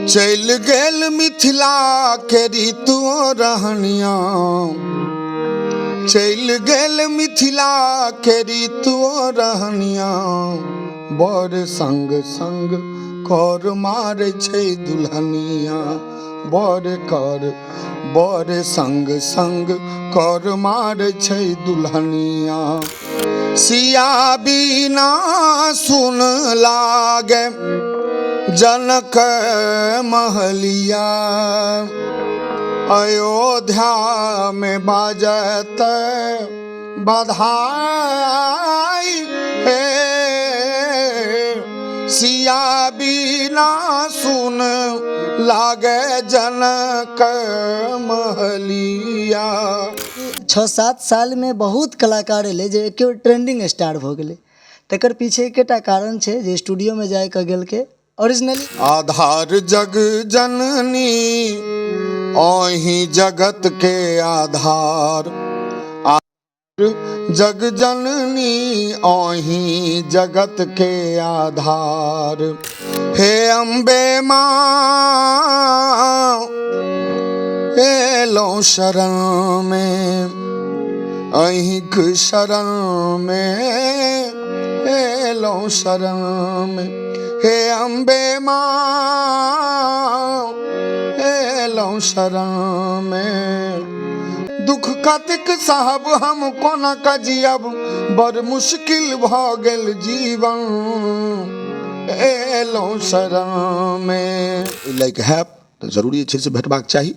चलि गेल मिथिला के ऋतु रहनिया, चलि गेल मिथिला के ऋतु रहनिया, बर संग संग कर मारै छै दुल्हनिया, बर कर बर संग संग कर मारै छै दुल्हनिया। सिया बिना सुन लागे जनक महलिया, अयोध्या में बाजत बधाई हे, सिया बिना सुन लागे जनक महलिया। 6-7 सालमे बहुत कलाकार एलै जे एके बेर ट्रेंडिंग स्टार भऽ गेलै। तकर पीछे एकेटा कारण छै जे स्टूडियोमे जाइके गेलकै ओरिजिनली। आधार जग जननी अहीं जगत के आधार, जग जननी अहीं जगत के आधार, हे अम्बे माँ एलहुँ शरण में, अहींक शरण में एलहुँ शरण में, हे अम्बे माँ एलहुँ शरण में। दुख कतेक साहब हम कोना कऽ जियब, बड़ मुश्किल भऽ गेल जीवन, एलहुँ शरण में। लाइक हैब तऽ जरूरी छै से भेटबाक चाही।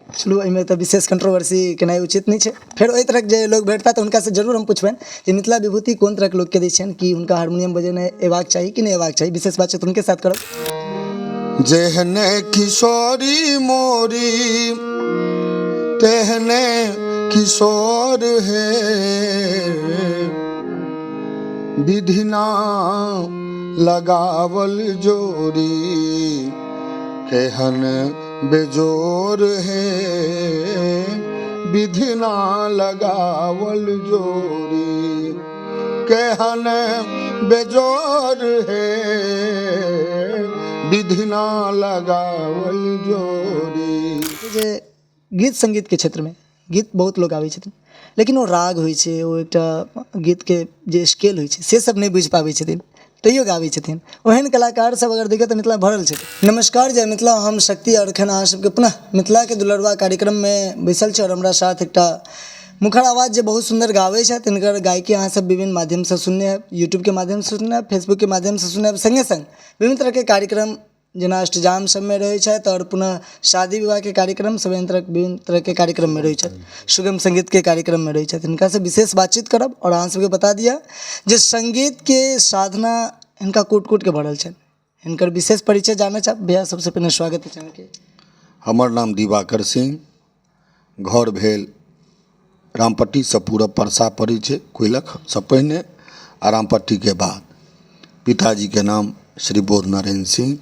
चलू एहिमे तऽ विशेष कंट्रोवर्सी केनाइ उचित नहि छै। फेर ओहि तरहक जे लोक भेटता तऽ हुनकासँ जरूर हम पुछबनि जे मिथिला विभूति कोन तरहक लोकके दै छियनि, कि हुनका हारमोनियम बजेनाइ अयबाक चाही कि नहि अयबाक चाही। विशेष बातचीत हुनके साथ करब। जेहने किशोरी मोरी तेहने किशोर हे, विधिना लगावल जोरी केहन बेजोर हे, विधिना लगावल जोरी केहन बेजोर हे, विधिना लगावल जोरी। जे गीत संगीतके क्षेत्रमे गीत बहुत लोक गाबै छथिन, लेकिन ओ राग होइ छै, ओ एकटा गीतके जे स्केल होइ छै से सब नहि बुझि पाबै छथिन, तैयो गाबै छथिन। ओहन कलाकार सब अगर देखियौ तऽ मिथिला भरल छै। नमस्कार, जय मिथिला। हम शक्ति आओर एखन अहाँ सबके पुनः मिथिलाके दुलरुआ कार्यक्रममे बैसल छी आओर हमरा साथ एकटा मुखर आवाज जे बहुत सुन्दर गाबै छथि, हिनकर गायकी अहाँ सब विभिन्न माध्यमसँ सुनने हैब, यूट्यूबके माध्यमसँ सुनने हैब, फेसबुकके माध्यमसँ सुनने हैब, सङ्गे सङ्ग विभिन्न तरहके कार्यक्रम जेना अष्टजाम सबमे रहै छथि आओर पुनः शादी विवाहके कार्यक्रम सब एहन तरहके विभिन्न तरहके कार्यक्रममे रहै छथि, सुगम सङ्गीतके कार्यक्रममे रहै छथि। हिनकासँ विशेष बातचीत करब आओर अहाँ सबके बता दिअ जे सङ्गीतके साधना हिनका कूटि कूटिके भरल छनि। हिनकर विशेष परिचय जानऽ चाहब। भैया सबसँ पहिने स्वागत अछि अहाँके। हमर नाम दिवाकर सिंह, घर भेल रामपट्टीसँ पूरब परसा पड़ै छै कोइलखसँ पहिने आ रामपट्टीके बाद। पिताजीके नाम श्री बोध नारायण सिंह,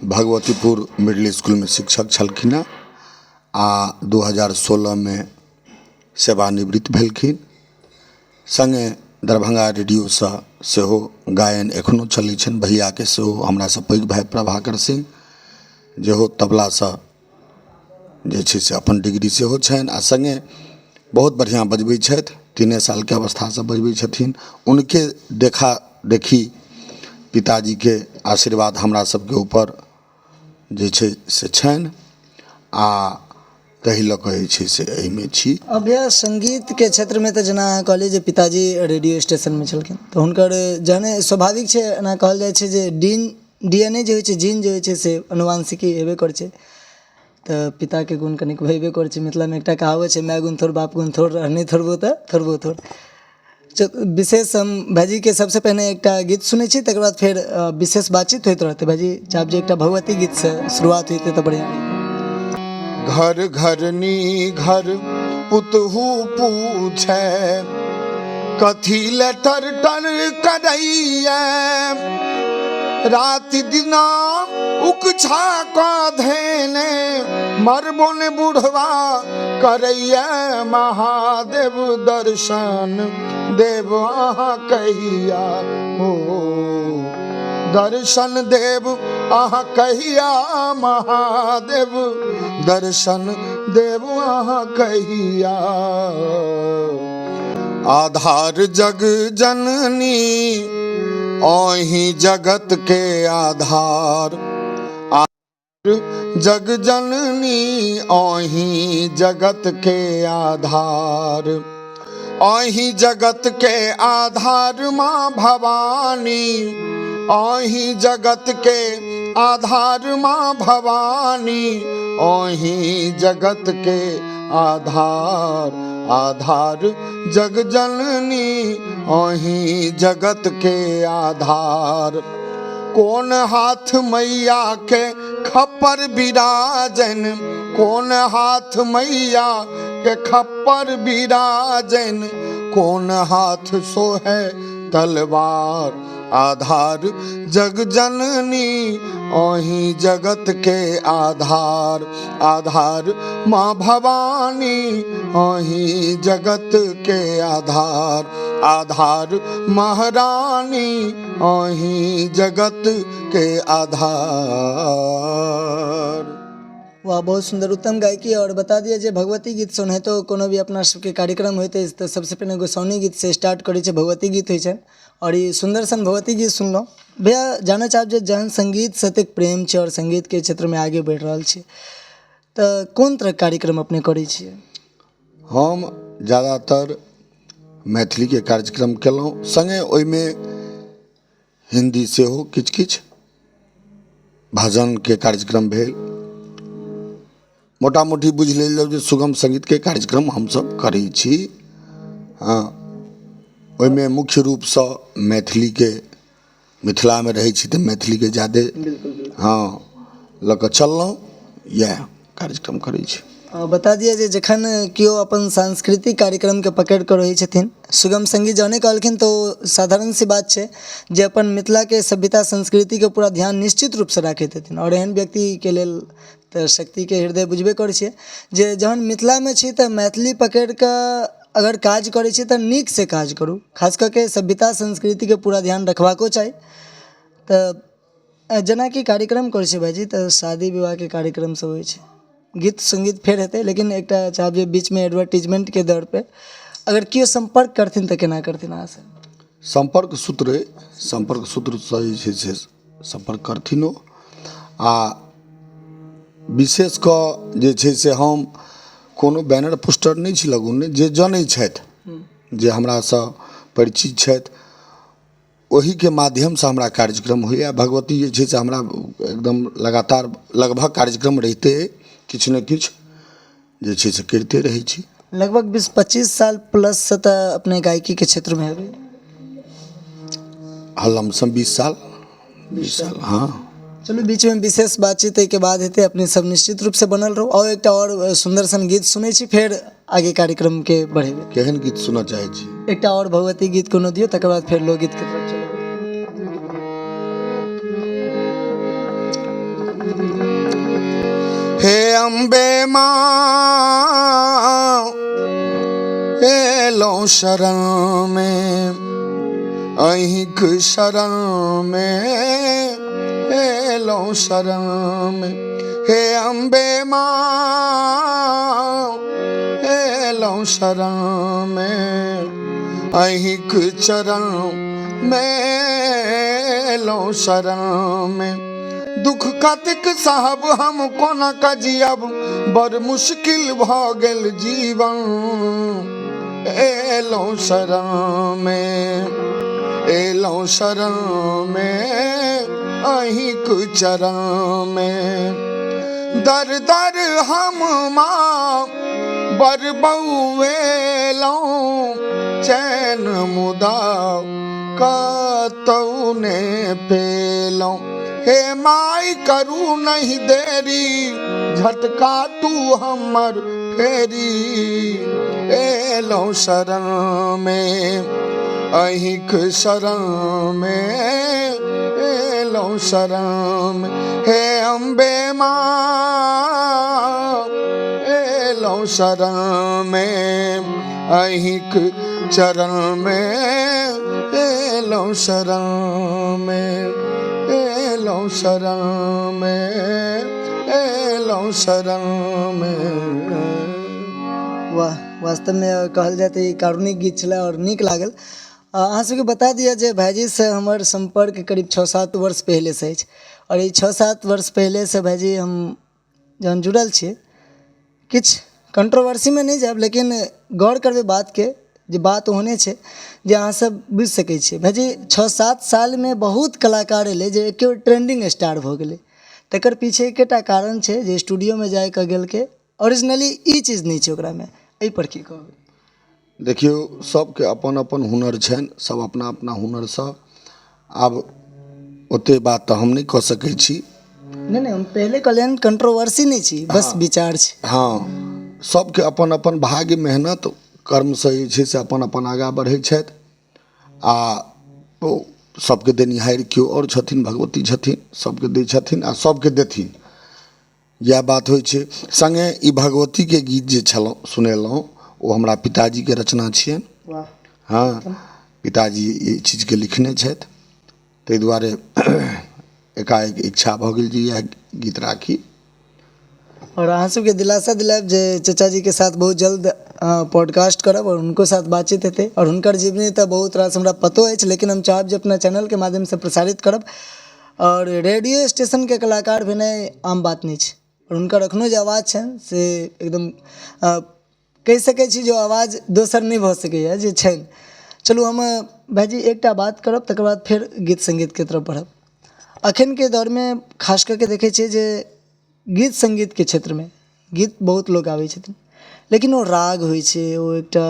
भगवतीपुर मिडिल इसकुलमे शिक्षक छलखिन हेँ आ 2016मे सेवानिवृत्त भेलखिन। सङ्गे दरभंगा रेडियोसँ सेहो गायन एखनो चलै छनि। भैयाके सेहो हमरासँ पैघ भाय प्रभाकर सिंह जेहो तबलासँ जे छै से अपन डिग्री सेहो छनि आ सङ्गे बहुत बढ़िआँ बजबै छथि। 3 सालके अवस्थासँ बजबै छथिन। हुनके देखा देखी पिताजीके आशीर्वाद हमरा सबके ऊपर जे छै से छनि आ ताहि लऽ कऽ जे छै से एहिमे छी। भैया सङ्गीतके क्षेत्रमे तऽ जेना अहाँ कहलियै जे पिताजी रेडियो स्टेशनमे छलखिन तऽ हुनकर जहने स्वाभाविक छै, एना कहल जाइ छै जे डीन डी एन ए जे होइ छै, जीन जे होइ छै से अनुवांशिकी हेबे करै छै, तऽ पिताके गुण कनिक हेबे करै छै। मिथिलामे एकटा कहावत छै, माय गुण थोड़ बाप गुण थोड़, नहि थोड़बो तऽ थोड़बो थोड़। विशेष हम भाइजीके सबसँ पहिने एकटा गीत सुनै छी, तकर बाद फेर विशेष बातचीत होइत रहतै। भाइजी चाहब जे एकटा भगवती गीतसँ शुरुआत होइतै तऽ बढ़िआँ रहितै। घर घरनी घर पुतहु पूछे कथी ले टर टर करैया, राति दिना उकछा कऽ धेने मरबो ने बुढ़वा करैया, महादेव दर्शन देव अहाँ कहिया हो, दर्शन देव अहाँ कहिया महादेव, दर्शन देव अहाँ कहिया। आधार जग जननी अहीं जगत के आधार, जग जननी अहीं जगत के आधार, अहीं जगत के आधार माँ भवानी, अहीं जगत के आधार माँ भवानी, अहीं जगत के आधार, आधार जग जननी अहीं जगत के आधार। कोन हाथ मैया के खप्पर विराजन, कोन हाथ मैया के खप्पर विराजन, कोन हाथ सोहे तलवार, आधार जग जननी अहीं जगत के आधार, आधार माँ भवानी अहीं जगत के आधार, आधार महारानी अहीं जगत के आधार। वाह, बहुत सुंदर, उत्तम गायकी। और बता दिया जे भगवती गीत सुनहेतो कोनो भी अपना सबके कार्यक्रम होइत अछि तऽ सबसँ पहिने गोसाउनी गीतसँ स्टार्ट करै छै, भगवती गीत होइ छनि। आओर ई सुन्दर सन भगवती गीत सुनलहुँ। भैया, जानऽ चाहब जे जहन सङ्गीतसँ एतेक प्रेम छै आओर सङ्गीतके क्षेत्रमे आगे बढ़ि रहल छी तऽ कोन तरहके कार्यक्रम अपने करै छियै? हम ज्यादातर मैथिलीके कार्यक्रम केलहुँ, सङ्गे ओहिमे हिन्दी सेहो किछु किछु भजनके कार्यक्रम भेल। मोटा मोटी बुझि लेल जाउ जे सुगम सङ्गीतके कार्यक्रम हमसभ करै छी। हँ, ओहिमे मुख्य रूपसँ मैथिलीके, मिथिलामे रहै छी तऽ मैथिलीके ज्यादे हँ लऽ कऽ चललहुँ, इएह कार्यक्रम करै छी। बता दिअ जे जखन केओ अपन सांस्कृतिक कार्यक्रमके पकड़ि कऽ रहै छथिन, सुगम सङ्गीत जहने कहलखिन तऽ ओ साधारण सी बात छै जे अपन मिथिलाके सभ्यता संस्कृतिके पूरा ध्यान निश्चित रूपसँ राखैत हेथिन। आओर एहन व्यक्तिके लेल तऽ शक्तिके हृदय बुझबे करै छियै जे जहन मिथिलामे छी तऽ मैथिली पकड़ि कऽ अगर काज करै छी तऽ नीकसँ काज करू, खास कऽ के सभ्यता संस्कृतिके पूरा ध्यान रखबाको चाही। तऽ जेनाकि कार्यक्रम करै छियै भाइजी तऽ शादी विवाहके कार्यक्रम सब होइ छै, गीत सङ्गीत फेर हेतै, लेकिन एकटा चाहब जे बीचमे एडवर्टीजमेंटके दौर पे अगर केओ सम्पर्क करथिन तऽ केना करथिन अहाँसँ? सम्पर्क सूत्र अइ, सम्पर्क सूत्रसँ जे छै से सम्पर्क करथिन ओ। आ विशेष कऽ जे छै से हम कोनो बैनर पोस्टर नहि छी लगौने, जे जनै छथि, जे हमरासँ परिचित छथि, ओहीके माध्यमसँ हमरा कार्यक्रम होइए। भगवती जे छै से हमरा एकदम लगातार लगभग कार्यक्रम रहिते अइ, किछु ने किछु जे छै से करिते रहै छी। लगभग 20-25 साल प्लससँ तऽ अपने गायकीके क्षेत्रमे हेबै? हँ, लमसम 20 साल, 20 साल, हँ। चलू, बीचमे विशेष बातचीत एहिके बाद हेतै, अपने सब निश्चित रूपसँ बनल रहू। आओर एकटा आओर सुन्दर सन गीत सुनै छी, फेर आगे कार्यक्रमके बढ़ेबै। केहन गीत सुनऽ चाहै छी? एकटा आओर भगवती गीत कोनो दियौ, तकर बाद फेर लोकगीतके तरफ चलब। हे अम्बे माँ एलहुँ शरण मे, अहीँक शरण मे एलहुँ शरण मे, हे अम्बे माँ एलहुँ शरण मे, अहीँक चरण मे एलहुँ शरण मे। दुख कतेक साहब हम कोना कऽ जियब, बड़ मुश्किल भऽ गेल जीवन, एलहुँ शरण मे, एलहुँ शरण मे, अहीँक चरण मे। दर दर हम माँ बड़ बौएलहुँ, चैन मुदा कतौ ने पेलहुँ, हे माय करू नहीं देरी, झटका तू हमर फेरी, एलहुँ शरण मे, अहीँक शरण मे, एलहुँ शरण मे, हे अम्बे माँ एलहुँ शरण मे, अहीँक चरण मे, एलहुँ शरण मे, एलहुँ शरणमे, एलहुँ शरणमे। वाह, वास्तवमे कहल जाय तऽ ई कारुणिक गीत छलै आओर नीक लागल। अहाँ सबके बता दिअ जे भाइजीसँ हमर सम्पर्क करीब 6-7 वर्ष पहिलेसँ अछि आओर ई 6-7 वर्ष पहिलेसँ भाइजी हम जहन जुड़ल छी, किछु कंट्रोवर्सीमे नहि जायब लेकिन गौर करबै बातके जे बात ओहने छै जे अहाँसब बुझि सकै छियै। भाइजी 6-7 सालमे बहुत कलाकार एलै जे एके बेर ट्रेंडिंग स्टार भऽ गेलै, तकर पीछे एकेटा कारण छै जे स्टूडियोमे जाके गेलकै, ओरिजिनली ई चीज नहि छै ओकरामे। एहिपर की कहबै? देखियौ, सबके अपन अपन हुनर छनि, सब अपना अपना हुनरसँ। आब ओते बात तऽ हम नहि कऽ सकै छी। नहि नहि, हम पहिले कहलियनि कंट्रोवर्सी नहि छी, बस विचार छै। हँ, सबके अपन अपन भाग्य मेहनत कर्मसँ जे छै से अपन अपन आगाँ बढ़ै छथि आ ओ सबके देनिहारि केओ आओर छथिन, भगवती छथिन, सबके दै छथिन आ सबके देथिन, इएह बात होइ छै। सङ्गे ई भगवतीके गीत जे छलहुँ सुनेलहुँ ओ हमरा पिताजीके रचना छियनि। वाह। हँ, पिताजी एहि चीजके लिखने छथि, ताहि दुआरे एकाएक इच्छा भऽ गेल जे इएह गीत राखी। आओर अहाँ सबके दिलासा दिलायब जे चचाजीके साथ बहुत जल्द पॉडकास्ट करब आओर हुनको साथ बातचीत हेतै। आओर हुनकर जीवनी तऽ बहुत रास हमरा पतो अछि, लेकिन हम चाहब जे अपना चैनलके माध्यमसँ प्रसारित करब। आओर रेडियो स्टेशनके कलाकार भेनाइ आम बात नहि छै आओर हुनकर एखनो जे आवाज छनि से एकदम कहि सकै छी जे ओ आवाज दोसर नहि भऽ सकैए जे छनि। चलू हम भाइजी एकटा बात करब, तकर बाद फेर गीत सङ्गीतके तरफ बढ़ब। अखनके दौरमे खास कऽ के देखै छियै जे गीत सङ्गीतके क्षेत्रमे गीत बहुत लोक गाबै छथिन, लेकिन ओ राग होइ छै, ओ एकटा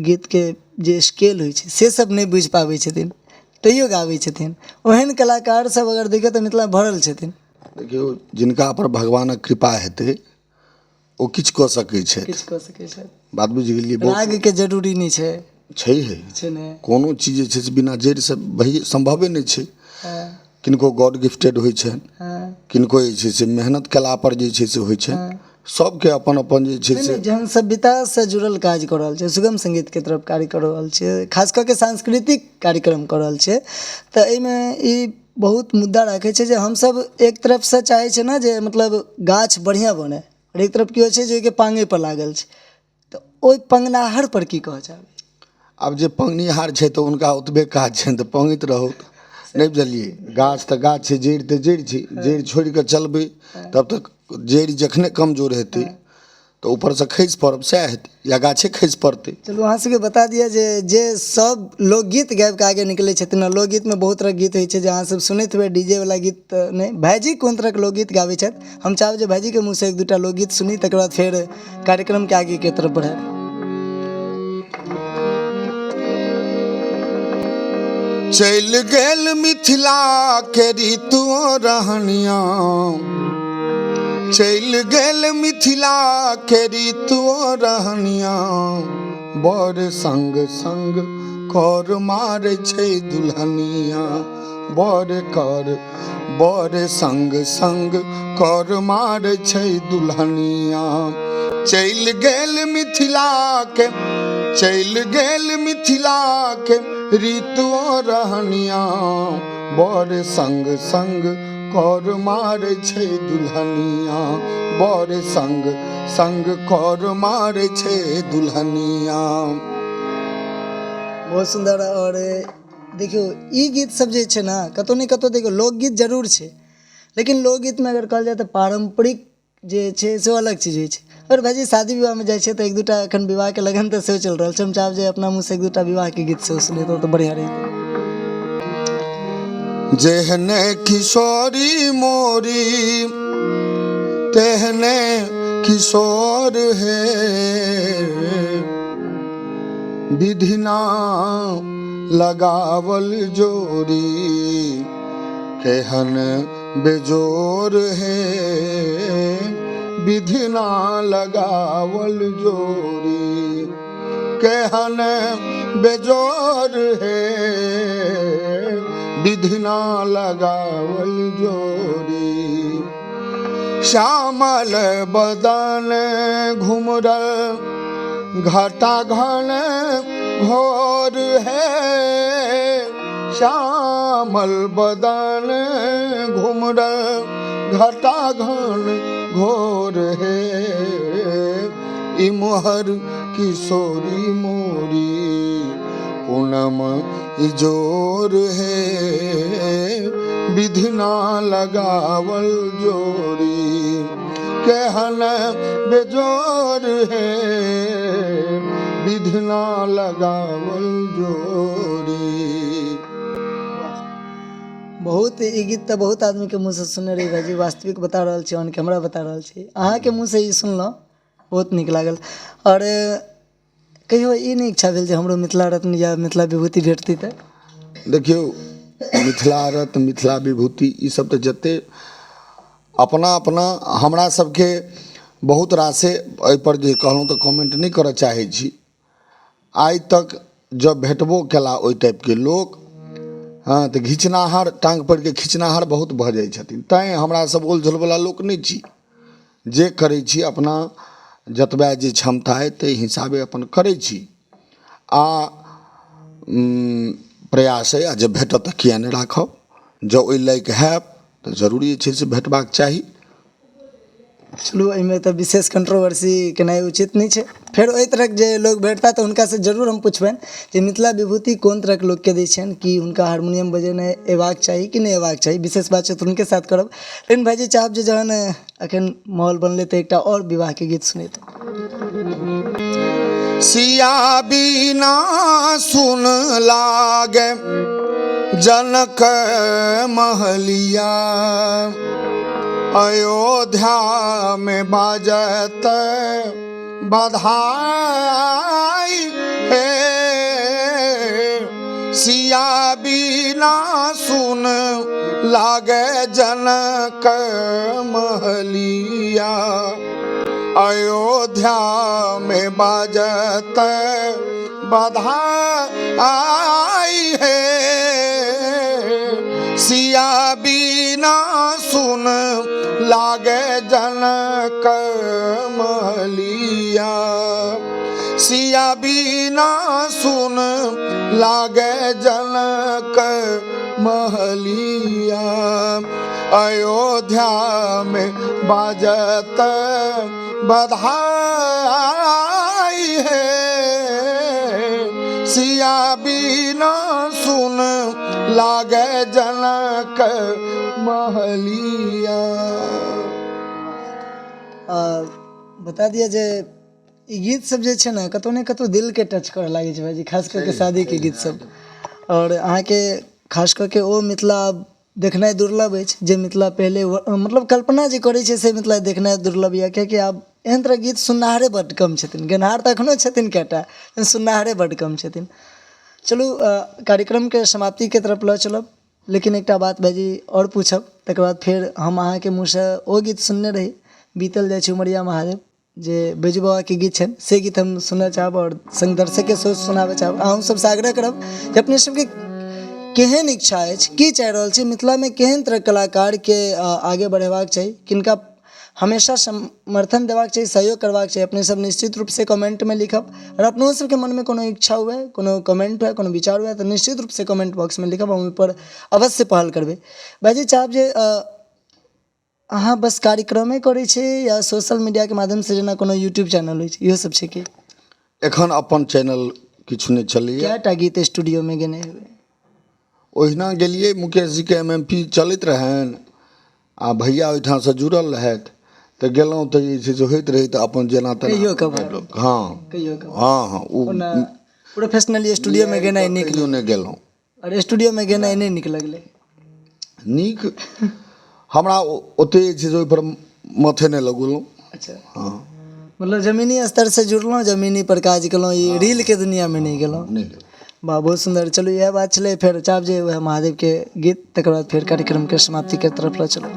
गीतके जे स्केल होइ छै से सब नहि बुझि पाबै छथिन, तैयो गाबै छथिन। ओहन कलाकार सब अगर देखियौ तऽ मिथिला भरल छथिन। देखियौ, जिनका पर भगवानक कृपा हेतै ओ किछु कऽ सकै छथि, किछु कऽ सकै छथि। बात बुझि गेलियै? रागके जरूरी नहि छै। छैहे छै ने? कोनो चीज जे छै से बिना जड़िसँ भइए सम्भवे नहि छै। किनको गॉड गिफ्टेड होइ छनि, किनको जे छै से मेहनत कयलापर जे छै से होइ छनि। सबके अपन अपन जे छै से। जहन सभ्यतासँ जुड़ल काज कऽ रहल छै, सुगम सङ्गीतके तरफ कार्य कऽ रहल छै, खास कऽ के सांस्कृतिक कार्यक्रम कऽ रहल छै, तऽ एहिमे ई बहुत मुद्दा राखै छै जे हमसभ एक तरफसँ चाहै छियै ने जे मतलब गाछ बढ़िआँ बनै, आओर एक तरफ केओ छै जे ओहिके पाङैपर लागल छै, तऽ ओहि पङ्गनाहर पर की कहऽ चाहबै? आब जे पङ्गनिहार छै तऽ हुनका ओतबे काज छनि तऽ पङ्गैत रहू, नहि बुझलियै? गाछ तऽ गाछ छै, जड़ि तऽ जड़ि छै, जड़ि छोड़ि कऽ चलबै तब तक जड़ि जखने कमजोर हेतै तऽ ऊपरसँ खसि पड़ब, सएह हेतै, या गाछे खसि पड़तै। चलू अहाँ सबके बता दिअ जे जे सब लोकगीत गाबिके आगे निकलै छथिन, आ लोकगीतमे बहुत तरहक गीत होइ छै जे अहाँ सब सुनैत हेबै, डी जे वला गीत तऽ नहि। भाइजी कोन तरहक लोकगीत गाबै छथि, हम चाहब जे भाइजीके मुँहसँ एक दूटा लोकगीत सुनी, तकर बाद फेर कार्यक्रमके आगेके तरफ बढ़ायब। चलि गेल मिथिला के ऋतु रहनिया, चलि गेल मिथिला के ऋतु रहनिया, बड़ संग संग कर मारै छै दुल्हनिया, बड़ कर बड़ संग संग कर मारै छै दुल्हनिया। चलि गेल मिथिला के, चलि गेल मिथिला के ऋतु रहनिया, बड़ संग संग कर मारै छै दुल्हनिया, बड़ संग संग कर मारै छै दुल्हनिया। बहुत सुन्दर। आओर देखियौ ई गीत सब जे छै ने कतहु ने कतहु देखियौ लोकगीत जरूर छै, लेकिन लोकगीतमे अगर कहल जाय तऽ पारम्परिक जे छै से अलग चीज होइ छै। आओर भाइजी शादी विवाहमे जाइ छियै तऽ एक दूटा एखन विवाहके लगन तऽ सेहो चलि रहल छै, हम चाहब जे अपना मुँहसँ एक दूटा विवाहके गीत सेहो सुनितहुँ तऽ बढ़िआँ रहितै। जेहने किशोरी मोरी तेहने किशोर हे, विधिना लगावल जोरी केहन बेजोर हे, विधिना लगावल जोरी केहन बेजोर हे, विधिना लगावल जोरी। श्यामल बदन घुमरल घटा घन घोर है, श्यामल श्यामल बदन घुमरल घटा घन घोर हे, इमहर किशोरी मोरी पूनम इजोर हे, विधिना लगावल जोरी केहन बेजोर हे, विधिना लगावल जोरी। बहुत ई गीत तऽ बहुत आदमीके मुँहसँ सुनने रही भाइजी, वास्तविक बता रहल छी, ऑन कैमरा बता रहल छी, अहाँके मुँहसँ ई सुनलहुँ, बहुत नीक लागल। आओर कहियो ई नहि इच्छा भेल जे हमरो मिथिला रत्न या मिथिला विभूति भेटतै? तऽ देखियौ, मिथिला रत्न मिथिला विभूति ई सब तऽ जते अपना अपना हमरा सबके बहुत रासे एहिपर जे कहलहुँ तऽ कमेंट नहि करऽ चाहै छी। आइ तक जँ भेटबो केला ओहि टाइपके लोक, हँ, तऽ घिचनाहर टाँग पड़िके खिचनाहर बहुत भऽ जाइ छथिन। तैँ हमरा सब ओल झोलवला लोक नहि छी, जे करै छी अपना जतबा जे क्षमता अइ ताहि हिसाबे अपन करै छी आ प्रयास अइ। आ जे भेटत तऽ किए नहि राखब, जँ ओहि लायक हैब तऽ जरूरी छै से भेटबाक चाही। चलू, एहिमे तऽ विशेष कंट्रोवर्सी केनाइ उचित नहि छै। फेर ओहि तरहक जे लोक भेटता तऽ हुनकासँ जरूर हम पुछबनि जे मिथिला विभूति कोन तरहक लोकके दै छियनि, कि हुनका हारमोनियम बजेनाइ अयबाक चाही कि नहि अयबाक चाही। विशेष बातचीत हुनके साथ करब। लेकिन भाइजी चाहब जे जहन एखन माहौल बनलै तऽ एकटा आओर विवाहके गीत सुनेतहुँ। सिया बिना सुन लागे जनक महलिया, अयोध्या में बाजत बधाई हे, सिया बिना सुन लागे जनक महलिया, अयोध्या में बाजत बधाई हे, सिया बिना सुन लागे जनक महलिया, सिया बिना सुन लागे जनक महलिया, अयोध्या में बाजत बधाई हे, सिया बिना सुन लागे जनक महलिया। बता दिअ जे ई गीत सब जे छै ने कतहु ने कतहु दिलके टच करऽ लागै छै भाइजी, खास कऽ के शादीके गीत सब। आओर अहाँके खास कऽ के ओ मिथिला आब देखनाइ दुर्लभ अछि जे मिथिला पहिले मतलब कल्पना जे करै छै से मिथिला देखनाइ दुर्लभ यऽ, किएकि आब एहन तरहक गीत सुननिहारे बड्ड कम छथिन। गेनहार तऽ एखनो छथिन कएटा, लेकिन सुननिहारे बड्ड कम छथिन। चलू, कार्यक्रमके समाप्तिके तरफ लऽ चलब, लेकिन एकटा बात भाइजी आओर पूछब, तकर बाद फेर हम अहाँके मुँहसँ ओ गीत सुनने रही बीतल जाइ छै उमरिया महादेव, जे बैजू बाबाके गीत छनि, से गीत हम सुनऽ चाहब आओर सङ्ग दर्शकके सेहो सुनाबऽ चाहब। अहूँ सबसँ आग्रह करब जे अपने सबके केहन इच्छा अछि, की चाहि रहल छी, मिथिलामे केहन तरहक कलाकारके आगे बढ़ेबाक चाही, किनका हमेशा समर्थन देबाक चाही, सहयोग करबाक चाही, अपने सब निश्चित रूपसँ कमेन्टमे लिखब। आओर अपनो सबके मनमे कोनो इच्छा हुए, कोनो कमेन्ट हुए, कोनो विचार हुए, तऽ निश्चित रूपसँ कमेन्ट बॉक्समे लिखब, हम ओहिपर अवश्य पहल करबै। भाइजी चाहब जे अहाँ बस कार्यक्रमे करै छी या सोशल मीडियाके माध्यमसँ जेना कोनो यूट्यूब चैनल होइ छै, इहो सब छै की? एखन अपन चैनल किछु नहि चलैए। कएटा गीत स्टूडियोमे गेने हेबै? ओहिना गेलियै, मुकेश जीके एम एम पी चलैत रहनि आ भैया ओहिठामसँ जुड़ल रहथि, तऽ गेलहुँ तऽ जे छै से होइत रहै, तऽ अपन जेना तेना। कहियो कभार? हँ। कहियो कभार? हँ हँ, ओ ओना प्रोफेशनली स्टूडियोमे गेनाइ नीक? कहियो नहि गेलहुँ। आओर स्टूडियोमे गेनाइ नहि नीक लगलै? नीक हमरा ओतेक जे छै से ओहिपर माथे नहि लगौलहुँ। अच्छा। हँ। मतलब जमीनी स्तरसँ जुड़लहुँ, जमीनी पर काज केलहुँ, ई रीलके दुनिआँमे नहि गेलहुँ? नहि गेलहुँ। वाह, बहुत सुन्दर। चलू, इएह बात छलै। फेर चाहब जे उएह महादेवके गीत, तकर बाद फेर कार्यक्रमके समाप्तिके तरफ लऽ चलब।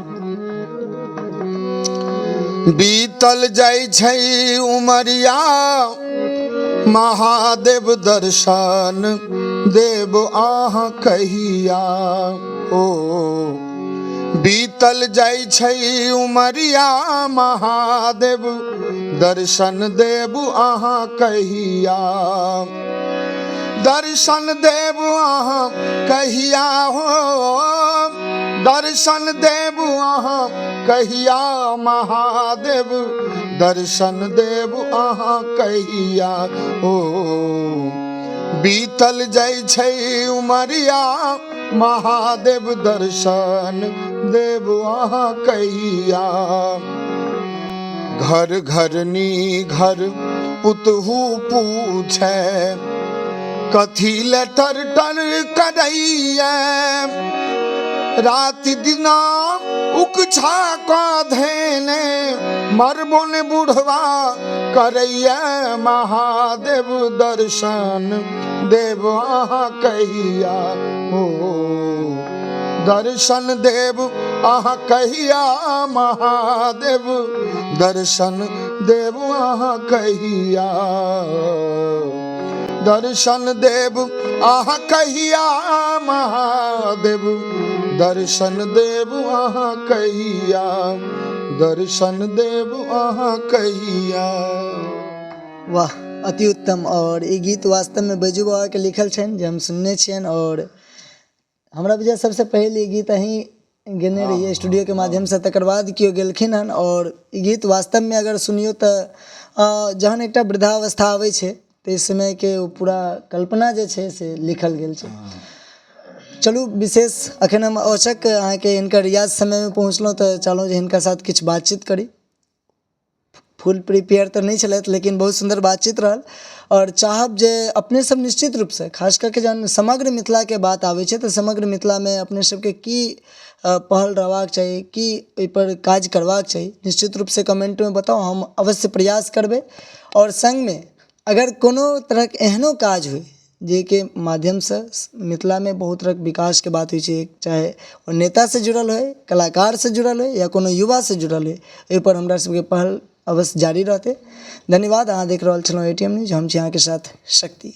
बीतल जाइ छै उमरिया महादेव दर्शन देव अहाँ कहिया, ओ बीतल जाइ छै उमरिया महादेव दर्शन देव अहाँ कहिया। दर्शन देब अहाँ कहिया हो, दर्शन देब अहाँ कहिया महादेव, दर्शन देब अहाँ कहिया हो। बीतल जाइ छै उमरिया महादेव, दर्शन देब अहाँ कहिया। घर घरनी घर पुतहु पूछे, कथी ले टर टर करैया, राति दिना उकछा कऽ धेने मरबो ने बुढ़वा करैया महादेव, दर्शन देव अहाँ कहिया हो, दर्शन देव अहाँ कहिया महादेव, दर्शन देव अहाँ कहिया, दर्शन देव अहाँ कहिया महादेव, दर्शन देव अहाँ कहिया, दर्शन देव अहाँ कहिया। वाह, अति उत्तम। आओर ई गीत वास्तवमे बैजू बाबाके लिखल छनि जे हम सुनने छियनि, आओर हमरा बुझाइए सबसँ पहिल ई गीत अहीँ गेने रहियै स्टूडियोके माध्यमसँ, तकर बाद केओ गेलखिन हन। आओर ई गीत वास्तवमे अगर सुनियौ तऽ जहन एकटा वृद्धावस्था अबै छै ताहि समयके ओ पूरा कल्पना जे छै से लिखल गेल छै। चलू विशेष अखन हम औचक अहाँके हिनकर रियाज समयमे पहुँचलहुँ तऽ चाहलहुँ जे हिनका साथ किछु बातचीत करी। फुल प्रिपेयर तऽ नहि छलथि लेकिन बहुत सुन्दर बातचीत रहल। आओर चाहब जे अपने सब निश्चित रूपसँ खास कऽ के जहन समग्र मिथिलाके बात आबै छै तऽ समग्र मिथिलामे अपने सबके की पहल रहबाक चाही, की ओहिपर काज करबाक चाही, निश्चित रूपसँ कमेन्टमे बताउ, हम अवश्य प्रयास करबै। आओर सङ्गमे अगर कोनो तरहक एहनो काज होइ जाहिके माध्यमसँ मिथिलामे बहुत तरहक विकासके बात होइ छै, चाहे ओ नेतासँ जुड़ल होइ, कलाकारसँ जुड़ल होइ या कोनो युवासँ जुड़ल होइ, ओहिपर हमरा सबके पहल अवश्य जारी रहतै। धन्यवाद। अहाँ देख रहल छलहुँ ए टी एम न्यूज, हम छी अहाँके साथ शक्ति।